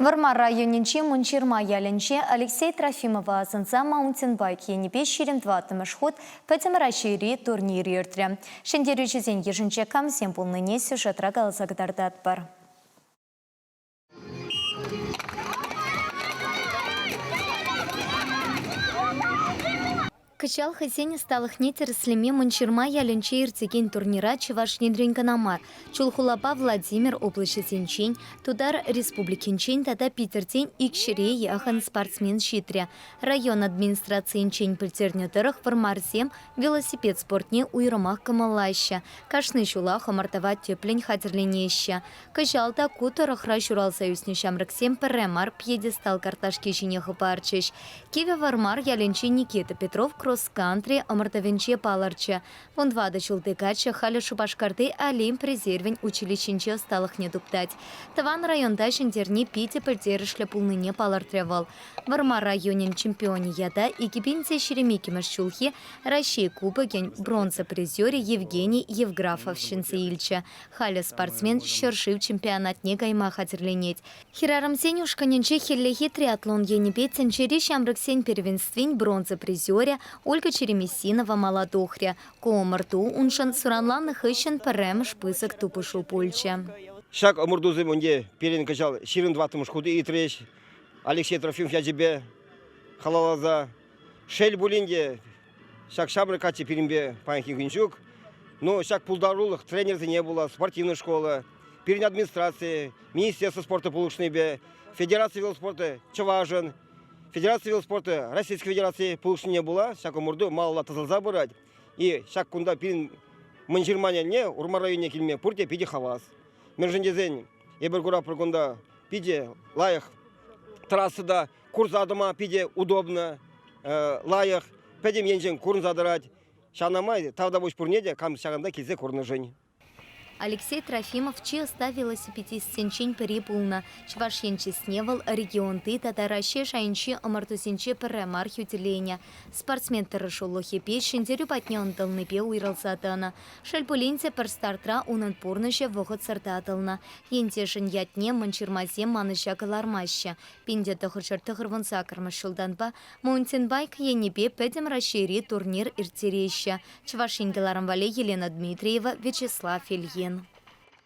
Вӑрмар районӗнчи Мӑнҫырма ялӗнче Алексей Трофимова асӑнса маунтинбайк енӗпе 24-мӗш хут Пӗтӗм Раҫҫейри турнир иртрӗ. Ҫӗнтерӳҫӗсен йышӗнче камсем пулнине сюжетра каласа кӑтартатпӑр. Кӑҫал хӑйсен ӑсталӑхне тӗрӗслеме Мӑнҫырма ялӗнче иртекен турнира Чӑваш Енрен кӑна мар, Чулхулапа Владимир облаҫӗсенчен, Тутар Республикинчен тата Питӗртен икҫӗре яхӑн спортсмен ҫитрӗ. Район администрацийӗнчен пӗлтернӗ тӑрӑх, вӑрмарсем велосипед спортне уйрӑмах кӑмӑллаҫҫӗ, кашни ҫулах ӑмӑртӑва тӗплӗн хатӗрленеҫҫӗ. Кӑҫал та ку тӑрӑхра ҫуралса ӳснӗ ҫамрӑксем пӗрре мар пьедестал картлашки ҫине хӑпарчӗҫ. Кивӗ Вӑрмар ялӗнчи Никита Петров кросс-кантри ӑмӑртӑвӗнче палӑрчӗ. Вунтӑватӑ ҫулти каччӑ халӗ Шупашкарти Олимп резервӗн училищинче ӑсталӑхне туптать. Тӑван районта ҫӗнтерни питӗ пӗлтерӗшлӗ пулнине палӑртрӗ вӑл. Вӑрмар районӗн чемпионӗ ята 2022 ҫулхи Раҫҫей Кубокӗн бронза призерӗ Евгений Евграфов ҫӗнсе илчӗ. Халӗ спортсмен ҫӗршыв чемпионатне кайма хатӗрленет. Хӗрарӑмсен ушкӑнӗнче хӗллехи триатлон енӗпе тӗнчери ҫамрӑксен первенствин бронза призерӗ Ольга Черемисинова мала тухрӗ. Ку ӑмӑрту уншӑн суранланнӑ хыҫҫӑн пӗрремӗш пысӑк тупӑшу пулчӗ. Ҫак ӑмӑртусем ӗнтӗ пирӗн кӑҫал 24-мӗш хут иртрӗҫ. Алексей Трофимов ячӗпе халалласа. Шел пулин те, Ҫак ҫамрӑк каччӑ пирӗнпе паянхи кун ҫук. Но ҫак пултарулӑх тренерсене пула, спортивная школа, пирӗн администраци, Министерство спорта пулӑшнипе, Федераци велоспорта Чӑвашӑн, Федераци велоспорта Российской Федерации пулӑшнине пула ҫак ӑмӑрту малалла тӑсӑлса пырать. И ҫак кунта пирӗн Мӑнҫырма ялне, Урмар районне килме пурте питӗ хавас. Мӗншӗн тесен эпир куратпӑр кунта питӗ лайӑх трасса та, курса тӑма питӗ удобно, лайӑх, пӗтӗм енчен курӑнса тӑрать. Ҫавна май тавтапуҫ пурне те кам ҫакӑнта килсе курнӑшӑн. Алексей Трофимов чи ӑста велосипедистсенчен пӗри пулнӑ. Чӑваш Ен чысне вӑл регионти тата Раҫҫей шайӗнчи ӑмӑртусенче пӗрре мар хӳтӗленӗ. Спортсмен тӑрӑшулӑхӗпе ҫӗнтерӳ патне ӑнтӑлнипе уйрӑлса тӑнӑ. Шел пулин те, пӗр стартра унӑн пурнӑҫӗ вӑхӑтсӑр татӑлнӑ. Ентешӗн ятне Мӑнҫырмасем манӑҫа кӑлармаҫҫӗ. 1998 ҫултанпа маунтинбайк енӗпе Пӗтӗм Раҫҫейри турнир ирттереҫҫӗ. Чӑваш Ен кӑларӑм валли Елена Дмитриева, Вячеслав Ильин.